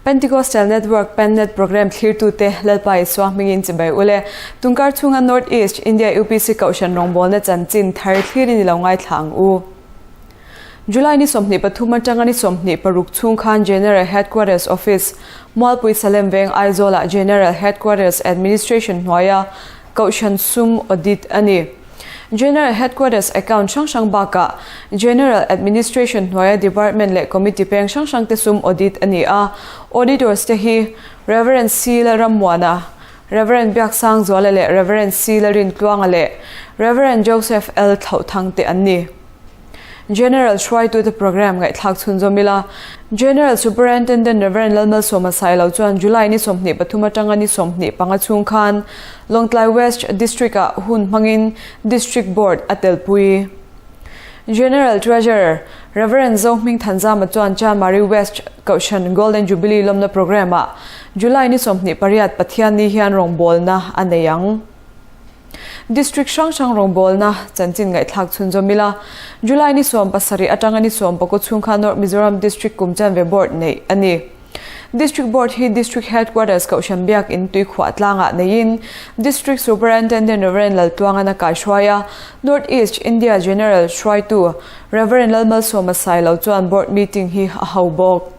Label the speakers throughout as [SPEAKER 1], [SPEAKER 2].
[SPEAKER 1] Pentecostal Network PenNet Programme thlirtute Lalpa Isua hmingin chibai ule. Tungkar chhunga North East India UPC Kohhran rawngbawlna chanchin thar thlirin i lo ngaithla ang u. July ni 23 atanga ni 26 chhung khan General Headquarters Office, Mualpui Salem Veng Aizawlah General Headquarters Administration hnuaia Kohhran sum audit a ni. General Headquarters account hrang hrang bakah General Administration hnuaia Department leh Committee peng hrang hrang te sum audit a ni a. Auditors te hi Rev. C. Lalrammuana, Rev. Biaksangzuala leh Rev. C. Lalrintluanga leh Rev. Joseph L. Thlauhthang te an ni. General hruaitute programme ngaihthlak chhunzawm ila, General Superintendent Rev. Lalmalsawma Sailo chuan July ni 23 atanga ni 25 chhung khan Lawngtlai West District-ah hun hmangin District Board a telpui. General Treasurer Rev. Zohming Thanzama chuan Chanmari West Kohhran Golden Jubilee lawmna programme-ah July ni 28 Pathianni hian rawngbawlna a nei ang. District hrang hrang rawngbawlna chanchin ngaihthlak chhunzawm ila, July ni 17 atanga ni 19 chhung khan North Mizoram District kum chanve Board neih a ni. District Board hi District Headquarters Kohhran Biak In Tuikhuah tlangah neiin District Superintendent Rev. Laltluangan a kaihruai a, North East India General hruaitu Rev. Lalmalsawma Sailo chuan Board meeting hi a ho bawk.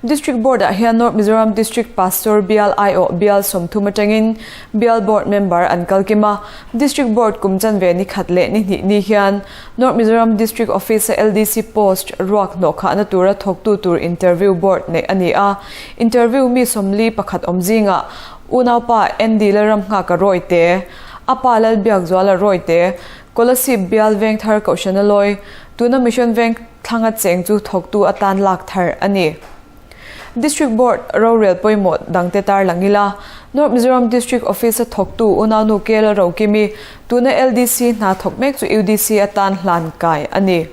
[SPEAKER 1] District Board-ah hian North Mizoram District Pastor Bial aiawh Bial 30 atangin Bial Board member an kal kim a. District Board kum chanve ni khat leh ni hnih ni hian North Mizoram District Office-a LDC post ruak hnawhkhahna tura thawktu tur interview board neih a ni a. Interview mi 41 awm zingah unaupa Andy Lalramnghaka Rawite, a pa Lalbiakzuala Rawite, Kolasib Bial Vengthar Kohhrana Lawi, tuna Mission Veng Thlanga cheng chu thawktu atan lak thar a ni. District Board rorel pawimawh dangte tarlang ila, North Mizoram District Office-a thawktu unaunu Kela Rokimi, tuna LDC hna thawk mek chu UDC atan hlan kai a ni.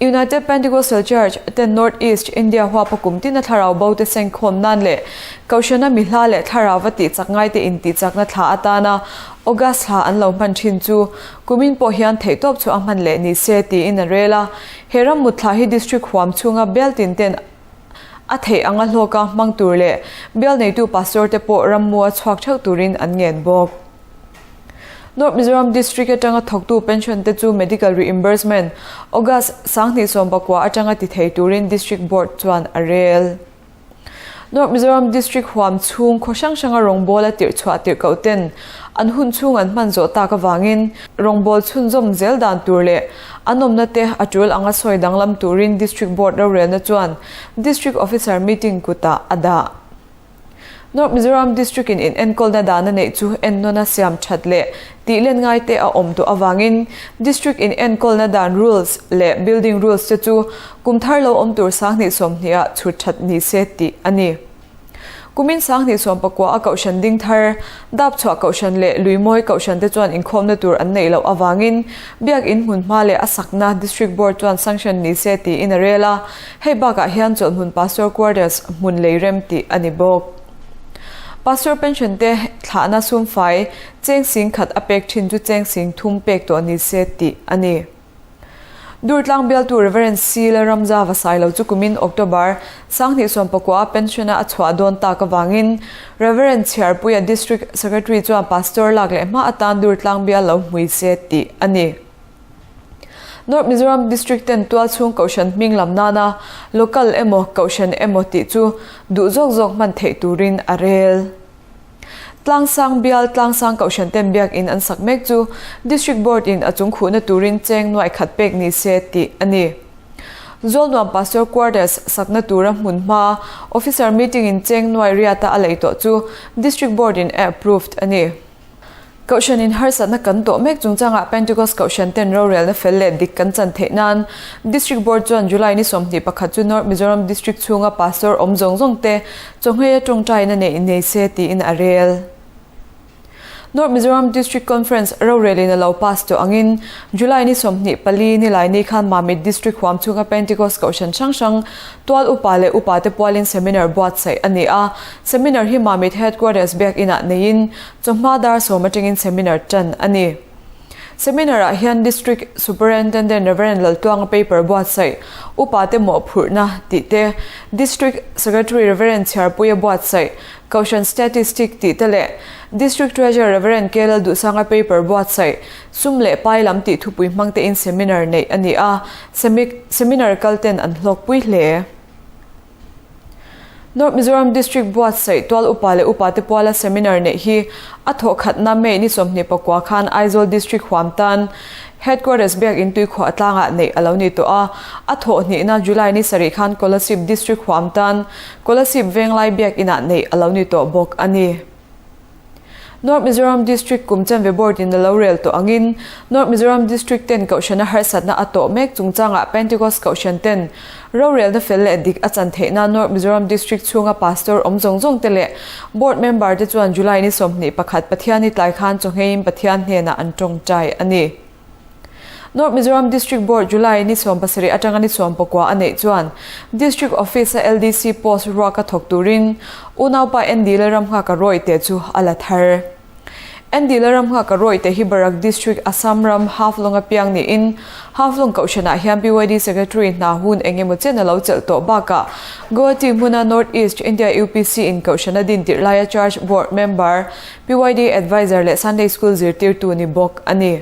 [SPEAKER 1] United Pentecostal Church ten North East India huapa kum tina thlarau bo te sengkhawm nan leh Kohhrana mi hla leh thlarau va tihchak ngaite intihchakna thla atana August thla an lo hman thin chu Kumin pawh hian theihtawp chu a hman leh ni se tiin a rel a, he ram mutthla hi District huam chhunga bial tin ten a theih anga hlawka hmang tur leh bial neitu Pastor te pawh rammua chhuak theuh turin an ngen bawk. North Mizoram District atanga thawktu pension te chu medical reimbursement August 2019 atanga ti thei turin District Board chuan a rel. North Mizoram District huam chhung khaw hrang hranga rawngbawla tirh chhuah tirh koh ten an hun chhung an hman zawh tak avangin rawngbâwl chhunzawm zel dan tur leh an awmna te a tul anga sawi danglam turin District Board rorelna chuan District Officer meeting kutah a dah. North Mizoram District in inenkawlna dan a neih chu ennawna siam that leh tih len ngai te a awm tawh avangin District inenkawlna dan rules leh building rules te chu Kum thar lo awm tur 2020 ah chhut that ni se tih a ni. Kumin 2019 a Kohhran ding thar, Dapchhuah Kohhran leh Luimawi Kohhran te chuan inkhawmna tur an neih loh avangin Biak In hmun hma leh a sakna District Board chuan sanction ni se tiin a rel a, hei bakah hian chawlhhmun Pastor Quarters hmun lei rem tih a ni bawk. Pastor pension te thlahna sumfai cheng 10,000 a pek thin chu cheng 30,000 pek tawh ni se tih a ni. Durtlang bialtu Rev. C. Lalramza Vasailo chu kumin October 2019 pension-a a chhuah dawn tak avangin Rev. Chhiarpuia District Secretary chuan Pastor lak leh hma atan Durtlang bial lo hmui se tih a ni. North Mizoram District ten tualchhung Kohhran hming lam nana Local emaw Kohhran emaw tih chu duh zawk zawk hman theih turin a rel. Tlangsang bial Tlangsang Kohhran ten biakin an sak mek chu District Board in a chung khuhna turin cheng nuai khat pek ni se tih a ni. Zawlnuam Pastor Quarters sakna tura hmun hma Officer meeting in cheng nuai riata a lei tawh chu District Board in a approved a ni. Kohhran in harsatna kan tawh mek chungchangah Pentecost Kohhran ten rorelna fel leh dik kan chan theih nan District Board chuan July ni 21 chu North Mizoram District chhunga Pastor awm zawng zawng te chawhngheia tawngtaina neih nei se tiin a rel. North Mizoram District Conference rorelin a lo pass tawh angin July ni 24 ni lai ni khan Mamit District huam chhunga Pentecost Kohhran hrang hrang tual upa leh upa te pualin seminar buatsaih a ni a. Seminar hi Mamit Headquarters biakinah neiin Chawhma dar sawm atangin seminar tan a ni. Seminar-ah hian District Superintendent Rev. Laltuanga paper buatsaih, Upate mawhphurhna tih te, District Secretary Rev. Chhiarpuia buatsaih, Kohhran Statistic tih te leh District Treasurer Rev. K. Lalduhsanga paper buatsaih, Sum leh pai lam tih thupui hmang tein seminar neih a ni a, seminar kal ten an hlawkpui hle. North Mizoram District buatsaih tual upa leh upate puala seminar neih hi a thawh khatna May ni 24 khan Aizawl District huam tan Headquarters Biakin Tuikhuah tlangah neih a lo ni tawh a, a thawh hnihna July ni sarih khan Kolasib District huam tan Kolasib Venglai Biakinah neih a lo ni tawh bawk a ni. North Mizoram District kum chanve Board in a lo rel tawh angin North Mizoram District ten Kohhrana harsatna a tawh mek chungchangah Pentecost Kohhran ten rorelna fel leh dik a chan theih nan North Mizoram District chhunga Pastor awm zawng zawng te leh Board member te chuan July ni 21 Pathianni tlai khan chawngheiin Pathian hnenah an tawngtai a ni. North Mizoram District Board July ni 17 atanga ni 19 a neih chuan District Office-a LDC post ruaka thawk turin unaupa Andy Lalramnghaka rawihte chu a la thar. Andy Lalramnghaka rawihte hi Barak District, Assam ram Haflong-a piang niin Haflong Kohhranah hian PYD Secretary hna hun eng emaw chen a lo chelh tawh bakah Guwahati hmuna North East India UPC in Kohhrana din tirh laia Church Board Member, PYD Adviser leh Sunday School zirtirtu ni bawk a ni.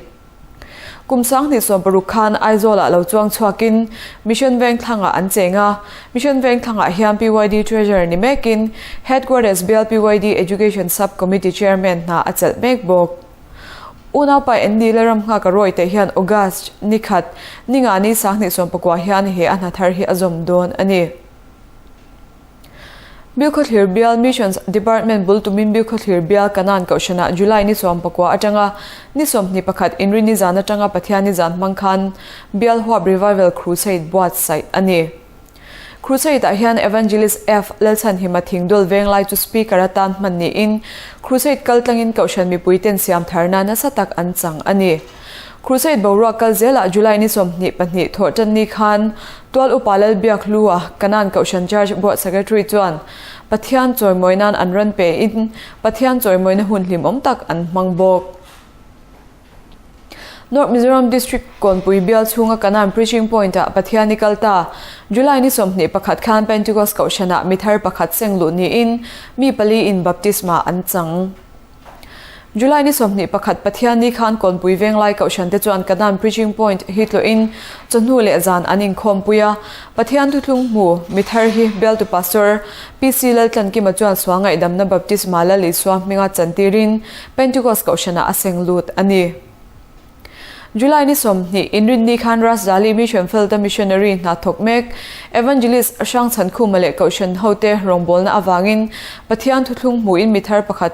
[SPEAKER 1] Kum 2016 khan Aizawlah lo chuang chhuakin Mission Vengthlangah an cheng a, Mission Vengthlangah hian PYD Treasurer ni mekin Headquarters Bial PYD Education Sub Committee Chairman hna a chelh mek bawk. Unaupa Andy Lalramnghaka rawihte hian August ni khat ni nga ni 2019 hian he a hna thar hi a zawm dawn a ni. Bilkhawthlir Bial Missions Department bul tumin Bilkhawthlir Bial Kanan Kohhranah July ni 19 atanga ni 21 Inrinni zan atanga Pathianni zan hmang khan Bial Huap Revival Crusade buatsaih a ni. Crusade-ah hian Evangelist F. Lalchhanhima Thingdawl Venglai chu Speaker atan hman niin Crusade kaltlangin Kohhran mipuiten siamtharna nasa tak an chang a ni. Crusade boruak kal zelah July ni 22 thawhtanni khan Tual Upa Lalbiakhlua, Kanan Kohhran Church Board Secretary chuan Pathian chawimawi nan an rawn pe in Pathian chawimawina hun hlimawm tak an hmang bawk. North Mizoram District Kawnpui bial chhunga Kanan Preaching Point ah Pathian i kal ta. July ni 21 khan Pentecost Kohhranah mi thar pakhat seng luh niin mi pali in baptisma an chang. July ni 21 Pathianni khan Kawnpui Venglai Kohhran te chuan Kanan Preaching Point hi tlawhin chawhnu leh zan an inkhawmpui a. Pathian thuthlung hmu mi thar hi bialtu Pastor PC Laltlankima chuan sual ngaihdamna Baptisma Lal Isua hminga chantirin Pentecost Kohhranah a seng lut a ni. July ni 20 Inrinni khan Rasdali Mission Field-a missionary hna thawk mek Evangelist Hrangchhankhuma leh Kohhran hote rawngbawlna avangin Pathian thuthlung hmuin mi thar pakhat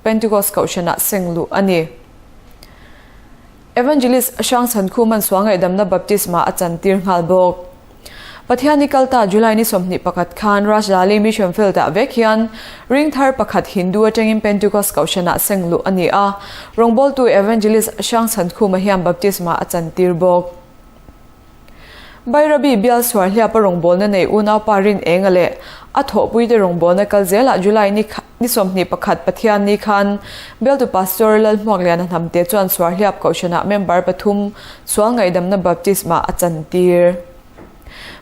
[SPEAKER 1] Pentecost Kohhranah seng luh a ni. Evangelist Hrangchhankhuma'n sual ngaihdamna baptisma a chantir nghal bawk. Pathian i kal ta July ni 21 khan Rajlali Mission Field-ah vek hian ring thar pakhat Hindu atangin Pentecost Kohhranah seng luh a ni a, rawngbawltu Evangelist Hrangchhankhuma hian baptisma a chantir bawk. Bairabi bial suar hliapa rawngbawlna nei unaupa Rin Enga leh a thawhpuite rawngbawlna kal zelah July ni 21 Pathian ni khan bialtu Pastor Lalhmuakliana Hnamte chuan suar hliap Kohhranah member pathum sual ngaihdamna baptisma a chantir.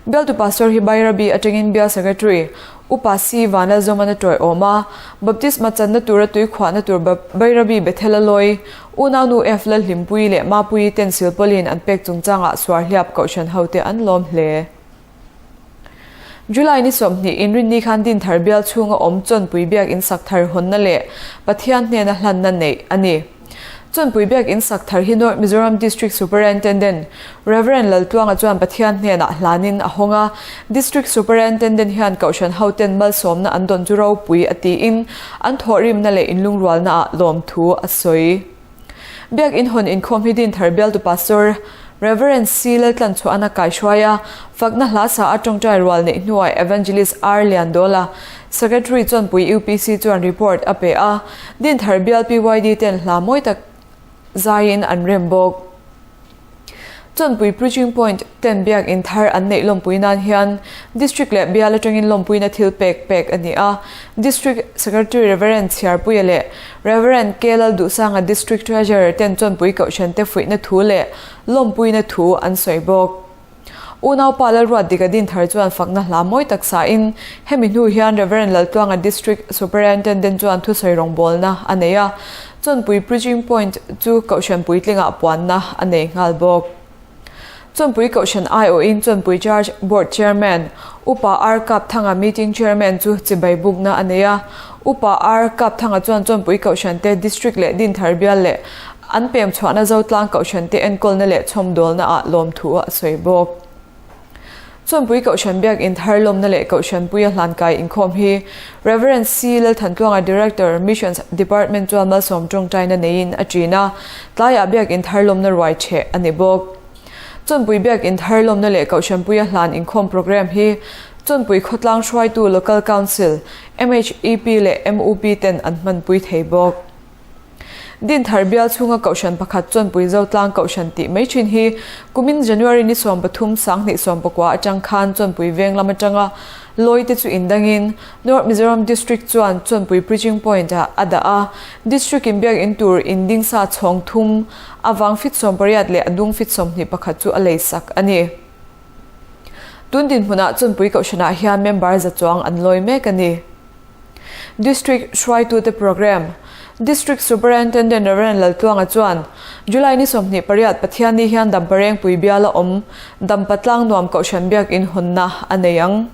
[SPEAKER 1] Bialtu Pastor hi Bairabi atangin Bial Secretary Upa C. Vanlalzawman a tawiawm a, baptisma channa tura tui khuahna tur Bairabi Bethel a lawi, Unaunu F. Lalhlimpuii leh Mapuii ten silpawlin an pek chungchangah suarhliap Kohhran hote an lawm hle. July ni 20 Inrinni khan Dinthar bial chhunga awm Chawnpui Biak In sak thar hawnna leh Pathian hnena hlanna neih a ni. Chawnpui Biak In sak thar hi North Mizoram District Superintendent Rev. Laltluanga chuan Pathian hnenah hlanin a hawng a, District Superintendent hian Kohhran hoten malsawmna an dawn chu ropui a tiin an thawhrimna leh inlungrualnaah lawmthu a sawi. Biak In hawn inkhawm hi Dinthar bialtu Pastor Rev. C. Laltlanchhuahana kaihruai a, fakna hla sa a tawngtai rual neih hnuah Evangelist R. Liandawla, Secretary Chawnpui UPC chuan report a pe a, Dinthar bial PYD ten hla mawi tak zaiin an rem bawk. Chawnpui Preaching Point ten Biak In thar an neih lawmpui nan hian District leh bial atangin lawmpuina thil pek pek a ni a. District Secretary Rev. Chhiarpuia leh Rev. K. Lalduhsanga District Treasurer ten Chawnpui Kohhran te fuihna thu leh lawmpuina thu an sawi bawk. Unaupa Lalruat Dika Dinthar chuan fakna hla mawi tak sain hemi hnu hian Rev. Laltluanga District Superintendent chuan thusawi rawngbawlna a nei a, Chawnpui Preaching Point chu Kohhran puitlingah puanna a nei nghal bawk. Chawnpui Kohhran aiawhin Chawnpui Church Board Chairman Upa R Kapthanga Meeting Chairman chu chibai bukna a nei a, Upa R Kapthanga chuan Chawnpui Kohhran te District leh Dinthar bial leh An pem chhuahna Zotlang Kohhran te enkawlna leh chhawmdawlna ah lawmthu a sawi bawk. Chawnpui Kohhran Biak In thar lawmna leh Kohhran Puia hlankai inkhawm hi Rev. C. Lalthantluanga Director, Missions Department chuan malsawm tawngtaina neiin a ṭin a, tlaiah Biak In thar lawmna ruai ṭheh a ni bawk. Chawnpui Biak In thar lawmna leh Kohhran Puia hlan inkhawm programme hi Chawnpui Khawtlang hruaitu Local Council, MHEP leh MUP ten an hmanpui thei bawk. Dinthar bial chhunga kohhran pakhat Chawnpui Zotlang Kohhran tih mai thin hi kumin January ni 13 2019 atang khan Chawnpui veng lam atanga lawi te chu indangin North Mizoram District chuan Chawnpui Preaching Point ah a dah a, District in biak in tur in ding sa chhawng thum, a vang fit 18 leh a dung fit 21 chu a lei sak a ni. Tun dinhmunah Chawnpui Kohhranah hian member za chuang an lawi mek a ni. District hruaitute Programme, District Superintendent Rev. Laltluanga chuan July ni 28 Pathianni hian Damparengpui biala awm Dampa Tlangnuam Kohhran Biak In hawnna a nei ang.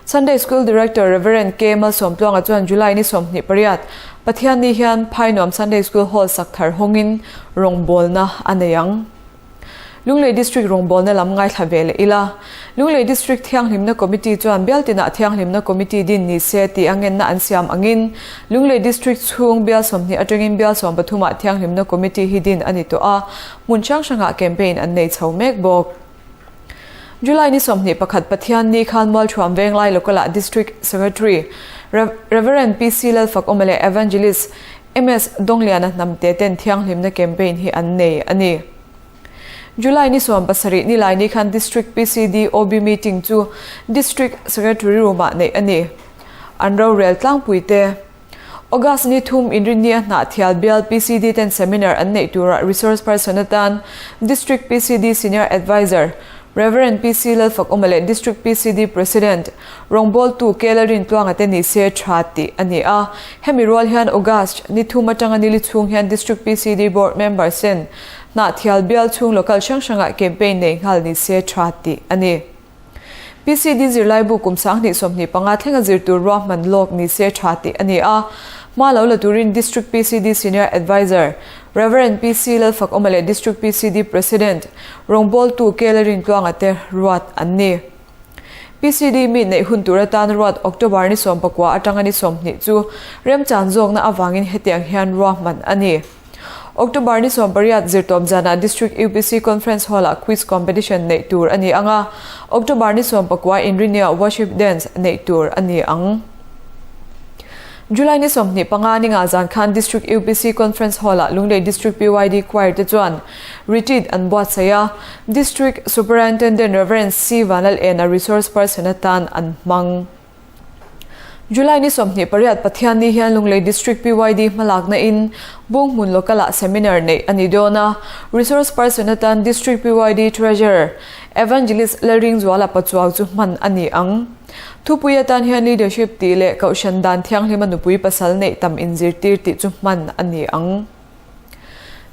[SPEAKER 1] Sunday School Director Rev. K. Malsawmtluanga chuan July ni 28 Pathianni hian Phainuam Sunday School Hall sak thar hawngin rawngbawlna a nei ang. Lunglei District rawngbawlna lam ngaithla ve leh ila. Lunglei District Thianghlimna Committee chuan bial tinah Thianghlimna Committee din ni se tih a ngenna an siam angin Lunglei District chhung bial 20 atangin bial 13 ah Thianghlimna Committee hi din a ni tawh a, hmun hrang hrangah campaign an nei chho mek bawk. July ni 21 Pathianni khan Mualthuam Venglai Local ah District Secretary Rev. PC Lalfakawma leh Evangelist MS Dawngliana hnamte ten thianghlimna campaign hi an nei a ni. July ni 70 ni lai ni khan District PCD OB meeting chu District Secretary room ah neih a ni. An rorel tlangpui te. August ni 3 Inrinni a Hnahthial bial PCD ten seminar an neih turah resource person atan District PCD Senior Adviser Rev. PC Lalfakawma leh District PCD President Rawngbawltu Kela Rintluanga te ni se tha tih a ni a. Hemi rual hian August ni 3 atanga nili chhung hian District PCD Board members ten Hnahthial bial chhung local hrang hrangah campaign nei nghal ni se tha tih a ni. PCD zirlaibu kum 2025 thlenga zir tur ruahman lawk ni se tha tih a ni a. Hma lo la turin District PCD Senior Adviser Rev. PC Lalfakawma leh District PCD President Rawngbawltu Kela Rintluanga te ruat an ni. PCD mi neih hun tur atan ruat October ni 19 atanga ni 20 chu remchan zawkna avangin hetiang hian ruahman a ni. October ni 18 zirtawp zanah District UPC Conference Hall-ah Quiz Competition neih tur a ni ang a, October ni 19 Inrinnia Worship Dance neih tur a ni ang. July ni 25 ni nga zan khan District UPC Conference Hall-ah Lunglei District PYD Choir te chuan Retreat an buatsaih a, District Superintendent Rev. C. Vanlalena resource person atan an hmang. July ni 28 Pathianni hian Lunglei District PYD hmalakna in Bunghmun Local ah seminar neih a ni dawn a, resource person atan District PYD Treasurer Evangelist Lalringzuala Pachuau chu hman a ni ang. Thupui atan hian Leadership tih leh Kohhran dan thianghlima nupui pasal neih tam inzirtir tih chu hman a ni ang.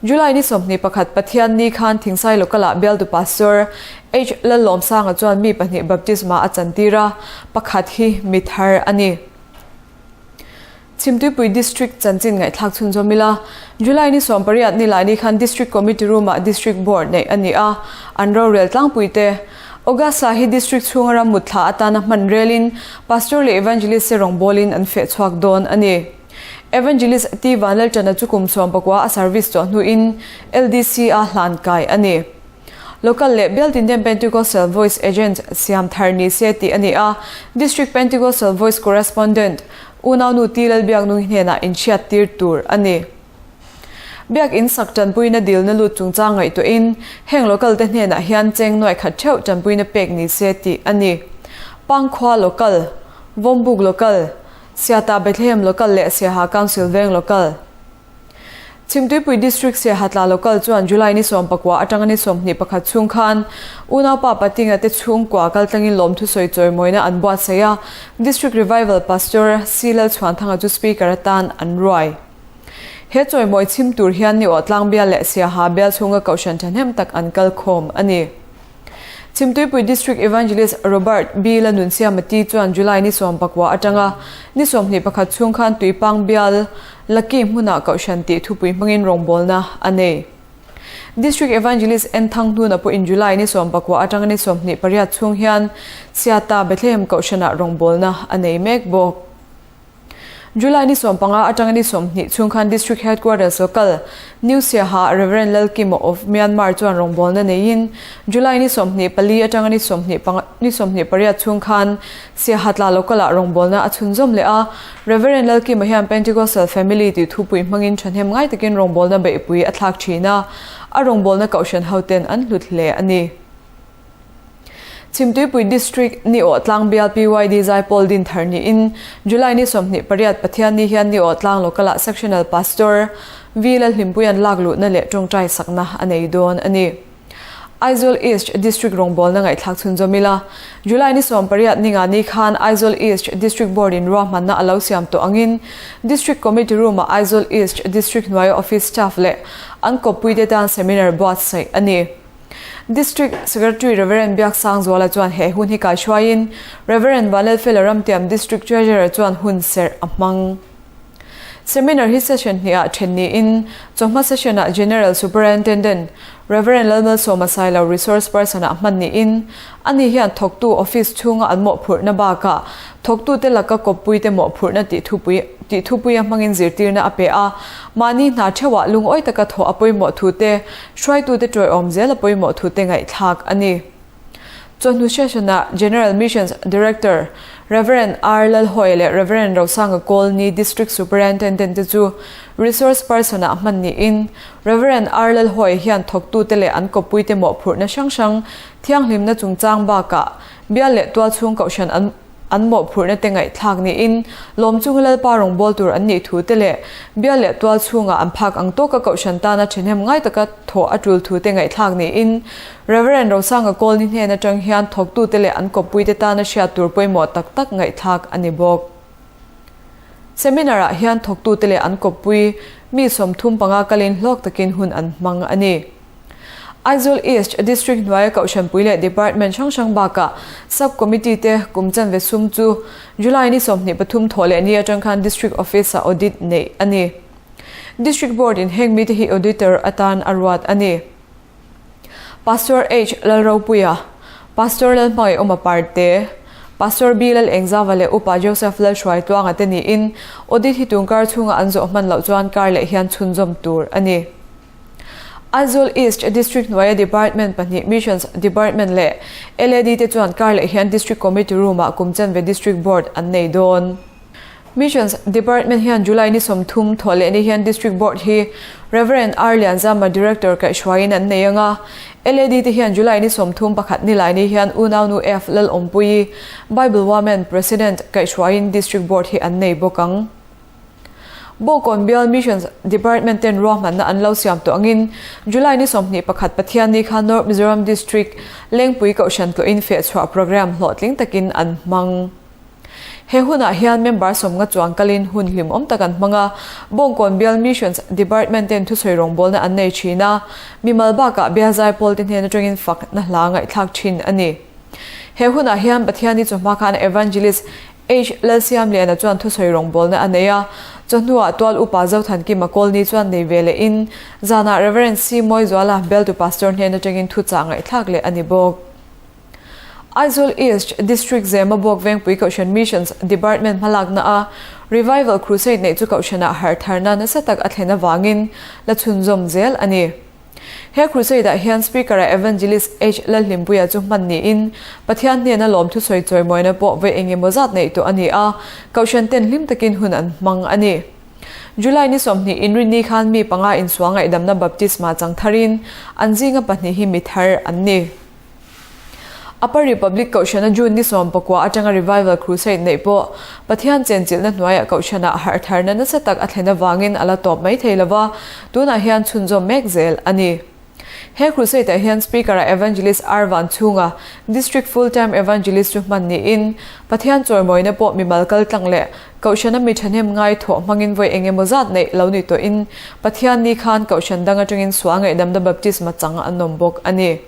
[SPEAKER 1] July ni 21 Pathianni khan Thingsai Local-ah bialtu Pastor H. Lallawmsanga chuan mi pahnih baptisma a chantir a, pakhat hi mi thar a ni. Chhimtuipui District chanchin ngaihthlak chhunzawm ila, July ni 18 ni lai ni khan District Committee Room-ah District Board neih a ni a, an rorel tlangpui te. August thla hi District chhunga ram mut thla atana hman relin Pastor leh Evangelist te rawngbawlin an feh chhuak dawn a ni. Evangelist T. Vanlalṭana chu kum 19 a service tawh hnuin LDC-a hlan kai a ni. Local leh bial tinten Pentecostal Voice Agent siam thar ni se tih a ni a, District Pentecostal Voice Correspondent Unaunu T. Lalbiaknungi hnenah inhriattir tur a ni. Biak in sak tanpuina dilna lut chungchang ngaihtuahin heng local te hnenah hian cheng nuai khat theuh tanpuina pek ni se tih a ni. Pangkhua Local, Vawmbuk Local, Siata Bethlehem Local leh Siaha Council Veng Local. Chhimtuipui District Siahatla Local chuan July ni 14 atanga ni 21 chhung khan unaupa Patinga te chhungkua kaltlangin lawmthu sawi chawimawina an buatsaih a, District Revival Pastor C Lalchhuanthanga chu Speaker atan an ruai. He chawimawi chhim tur hian Niawh Tlangbial leh Siaha bial chhunga kohhran thahnem tak an kal khawm a ni. Chhimtuipui District Evangelist Robert B. Lalnunsiamati chuan July ni 19 atanga ni 21 chhung khan Tuipang bial Lucky hmunah kohhran tih thupui hmangin rawngbawlna a nei. District Evangelist N. Thanghnuna pawhin July ni 19 atanga ni 28 chhung hian Siata Bethlehem kohhranah rawngbawlna a nei mek bawk. July ni 15 atanga ni 20 chhung khan District Headquarters Local, New Siaha Rev. Lalkima of Myanmar chuan rawngbawlna neiin July ni 24 atanga ni 28 chhung khan Siahatla Local-ah rawngbawlna a chhunzawm leh a. Rev. Lalkima hian Pentecostal Family tih thupui hmangin thahnem ngai takin rawngbawlna beihpui a thlak thin a, a rawngbawlna kohhran hoten an hlut hle a ni. Chhimtuipui District Niawh Tlang Bial PYD Zaipawl din thar niin July ni 28 Pathianni hian Niawh Tlang Local-ah Sectional Pastor V Lalhlimpuia'n lak luhna leh tawngtai sakna a nei dawn a ni. Aizawl East District rawngbawlna ngaihthlak chhunzawm ila, July ni 18 ninga ni khan Aizawl East District Board-in ruahmanna a lo siam tawh angin District Committee Room-ah Aizawl East District hnuaia Office Staff leh an kawppuite tan Seminar buatsaih a ni. District Secretary Rev. Biaksangzuala chuan he hun hi kaihruaiin Rev. Vanlalfela Ramtiam District Treasurer chuan hun serh a hmang. Seminar hi session hnihah then niin chawhma session-ah General Superintendent Rev. Lalmalsawma Sailo resource person-ah hman niin ani hian thawktu office chhunga an mawhphurhna bakah thawktute laka kawppuite mawhphurhna tih thupui tih thupuia hmangin zirtirna a pe a, mahni hna theuhah lungawi taka thawh a pawimawh thute Hruaitute ṭawiawm zel a pawimawh thute ngaihthlak a ni. Chawhnu session-ah General Missions Director Rev. R. Lalhawia leh Rev. Rosanga Kawlni District Superintendent te chu Resource Person-ah hman niin Rev. R. Lalhawia hian thawktute leh an kawppuite mawhphurhna hrang hrang thianghlimna chungchang bakah bial leh tualchhung kohhran an An mawhphurhna te ngaihthlak niin lawm chunga Lalpa rawngbâwl tur an nih thu te leh bial leh tual chhunga an phak ang tawka kohhran tana ṭhahnem ngai taka thawh a ṭul thu te ngaihthlak niin Rev. Rosanga Kawlni hnen aṭang hian thawktute leh an kawppuite tana hriat tur pawimawh tak tak ngaihthlak a ni bawk. Seminar-ah hian thawktute leh an kawppui mi 35 kalin hlawk takin hun an hmang a ni. Aizawl East District hnuaia Kohhranpui leh Department hrang hrang bakah Sub Committee te kum chanve sum chu July ni 23 thawh leh ni atang khan District Office-ah audit neih a ni. District Board in heng mite hi Auditor atan a ruat a ni. Pastor H Lalropuia, Pastor Lalhmangaihawma Parte, Pastor B Lalengzava leh Upa Joseph Lalhruaitluanga te niin audit hi tunkar chhunga an zawh hman loh chuan kar leh hian chhunzawm tur a ni. Aizawl East District hnuaia Department pahnih Missions Department leh LAD te chuan kar leh hian District Committee Room-ah kum chanve District Board an nei dawn. Missions Department hian July ni 30 thawh leh ni hian District Board hi Rev. R Lianzama Director kaihhruaiin an nei ang a, LAD te hian July ni 31 ni lai ni hian Unaunu F Lalawmpuii, Bible Woman President kaihhruaiin District Board hi an nei bawk ang. Bawngkawn Bial Missions Department ten ruahmanna an lo siam tawh angin July ni 21 Pathianni khan North Mizoram District Lengpui Kohhran tlawhin fehchhuah programme hlawhtling takin an hmang. He hunah hian member sawmnga chuang kalin hun hlimawm tak an hmang a, Bawngkawn Bial Missions Department ten thusawi rawngbawlna an nei thin a, mimal bakah Bial Zaipawl te hnen atangin fakna hla ngaihthlak thin a ni. He hunah hian Pathianni chawhma khan Evangelist H. Lalsiamliana chuan thusawi rawngbawlna a nei a, chawhnuah tual upa Zothankima Kawlni chuan nei ve lehin zanah Rev. C. Mawizuala Beltu Pastor hnen atangin thuchah ngaihthlak leh a ni bawk. Aizawl East District Zemabawk Vengpui Kohhran Missions Department hmalakna a Revival Crusade neih chu Kohhranah harhtharna nasa tak a thlen avangin la chhunzawm zel a ni. He crusade-ah hian Speaker-ah Evangelist H. Lalhlimpuia chu hman niin Pathian hnena lawmthu sawi chawimawina pawh vawi eng emaw zat neih tawh a ni a, Kohhran ten hlim takin hun an hmang a ni. July ni 20 Inrinni khan mi panga insual ngaihdamna baptisma chang tharin an zinga pahnih hi mi thar an ni. Upper Republic Kohhrana June ni 19 atanga Revival Crusade neih pawh Pathian chenchilhna hnuaiah Kohhranah harh tharna nasa tak a thlen avangin a la tawp mai thei lova, tunah hian chhunzawm mek zel a ni. He Crusade-ah hian Speaker-ah Evangelist R Vanchhunga, District Full Time Evangelist chu hman niin, Pathian chawimawina pawh mimal kal tlang leh Kohhrana mi thahnem ngai thawh hmangin vawi eng emaw zat neih lo ni tawhin Pathian ni khan Kohhran dang atangin sual ngaihdamna baptisma chang an awm bawk a ni.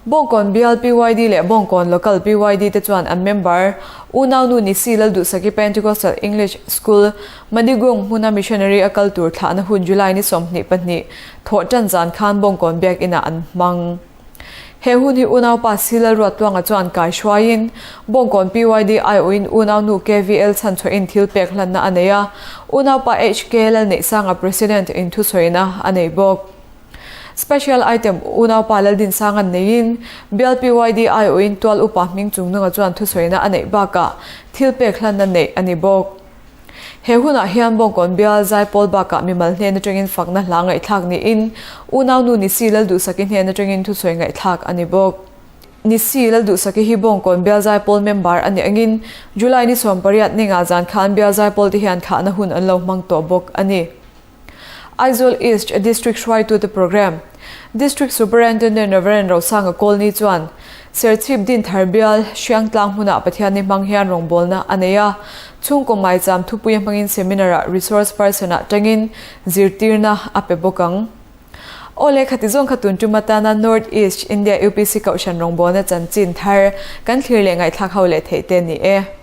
[SPEAKER 1] Bawngkawn Bial PYD leh Bawngkawn Local PYD te chuan an member unaunu Nisi Lalduhsaki Pentecostal English School, Manigung hmuna missionary a kal tur thlahna hun July ni 22 thawh tan zan khan Bawngkawn Biakinah an hmang. He hun hi unaupa Si Lalruattluanga chuan kai hruaiin Bawngkawn PYD aiawhin unaunu KVL chhanchhuahin thil pek hlanna a nei a, unaupa HK Lalneihsanga President in thusawina a nei bawk. Special item unaupa Laldinsanga'n neiin Bial PYD aiawhin tual upa hming chungnunga chuan thusawina a neih bakah thil pek hlanna neih a ni bawk. He hunah hian Bawngkawn Bial Zaipawl bakah mimal hnen atangin fakna hla ngaihthlak niin unaunu Nisi Lalduhsaki hnen atangin thusawi ngaihthlak a ni bawk. Nisi Lalduhsaki hi Bawngkawn Bial Zaipawl member a nih angin July ni 18 ninga zan khan Bial Zaipawl te hian thlahna hun an lo hmang tawh bawk a ni. Aizawl East District hruaitute Programme District Superintendent Rev. Rosanga Kawlni chuan Serchhip Dinthar Bial Hriangtlang hmunah Pathianni hmang hian rawngbawlna a nei a, chhungkaw maicham thupuia hmangin seminar-ah resource person-ah tangin zirtirna a pe bawk ang. Aw le khati zawng kha tun tum atana North East India UPC Kohhran rawngbawlna chanchin thar kan thlir leh ngaihthlak ho leh theih te ni e.